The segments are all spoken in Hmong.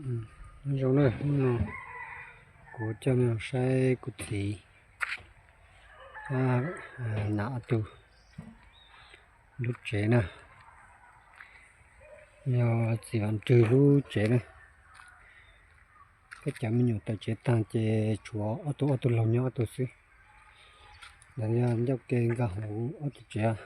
Nyob zoo na, hnub no kuv coj nej saib kuv txiv, nram ob tug lub tsev na, yog txiv Vam Rwg lub tsev na. Peb cov me nyuam tawm tsev tag ces tshuav ob tug, ob tug laug nyob ob tug xwb. Lawv yog ncauj ke nkag hauv ob tug tsev.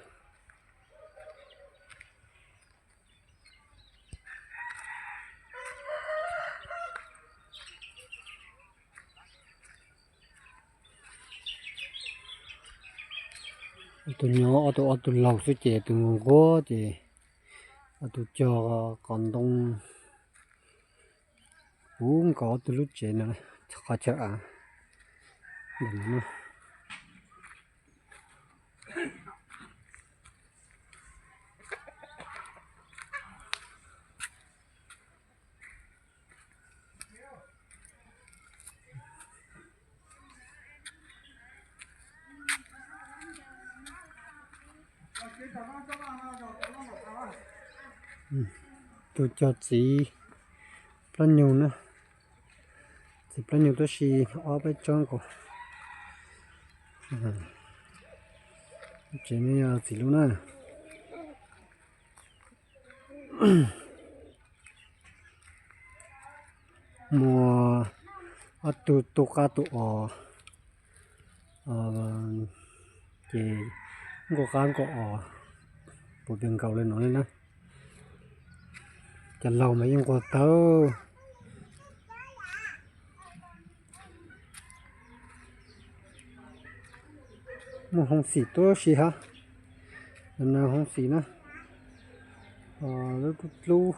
Ob tug nyob ob tug, ob tug laug xwb ces tus nquag ces ob tug cog qos ntoo puv nkaus ob tug lub tsev no, qhov chaw av ntawm no. Tus cog txiv plaub nyug na, txiv plaub nyug tuab si ob peb tsob nkaus. Tsev no yog txiv lub na. Muaj ob tug tu qab tu os, ces nkuaj qab nkuaj os puv pes nkaus li no li na. Cov laug mas yeej nquag tawv. Muaj hoob xim tuab si hab, no hoob xim na, lub dub dlub,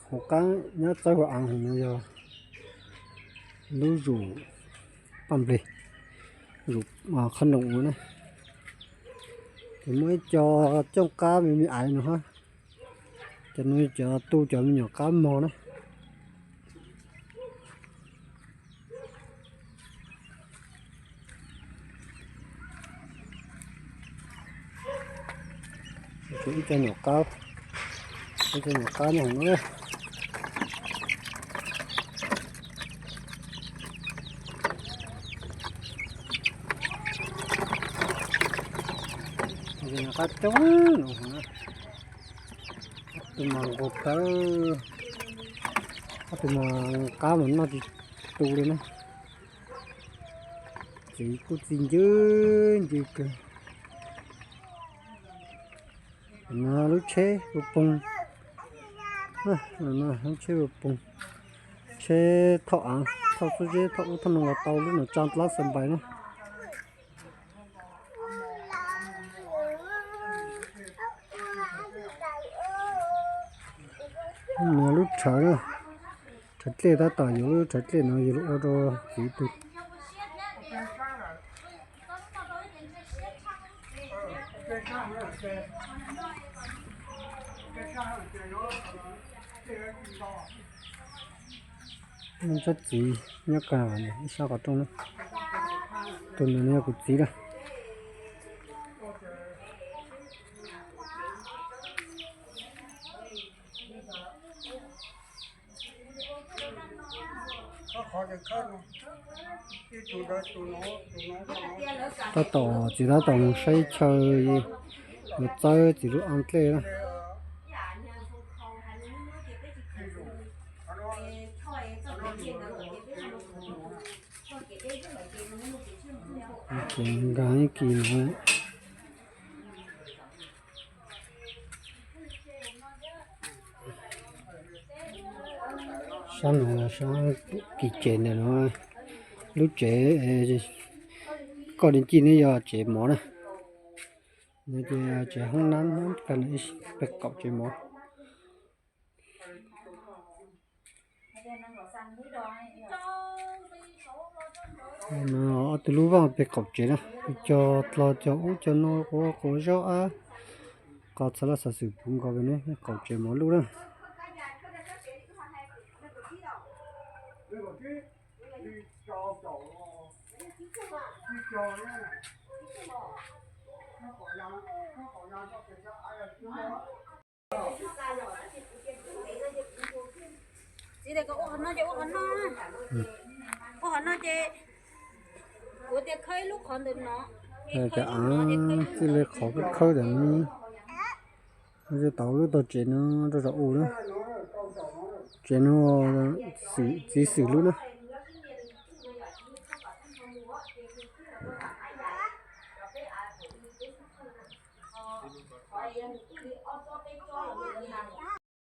hauv qaab nyob txawb hauv av no yog lub zum paj nplej, zum qhab noom na. Ces muaj ib co cooj qab me me aiv no hab, cov no cov tu cov me nyuam qab mog na. Ib co nyuam qab, ib co nyuam qab nyob hauv no. Nyuam qab coob no, ob tug mas nquag tawv, ob tug mas qab mas noj tsis tu li na. Txiv kuj txi ncw ncw kawg. No lub tsheb puas poog, lub tsheb puas poog, tsheb thauj av, thauj xuab zeb, thauj ub thauj no los tau lub no tsa dlaab xab npais na. No lub rhawv na, rhawv dlej tab tom yuav lub rhawv dlej no yuav lub ua rau txiv tug. Tsob txiv nyob kag ib sab qhov rooj na. Tus ntawd yog kuv txiv lawm. Tab tom txiv tab tom mus saib chaw yuav txawb txiv lub av dlej na. Ces nkag ib kis no. Sab no sab kis tsev ntawm no, lub tsev koj li ci ne yog tsev mov na. No ces tsev hoob nab kag no ib peg qaum tsev mov. No ob tug lub vaj peg qaum tsev na, cog dlog cog ub cog no quav quav zaub ab, qos txhua laj xov xwm puv nkaus ne, qaum tsev mov luj na. Ua qhov no ces, ua qhov no ces, kuv tias khawb ib lub qhov ntawm no, cov av txij li qhov khawb ntawm no, tau lub tog tsev no rau saum u na. Tsev no txiv xwm lub na.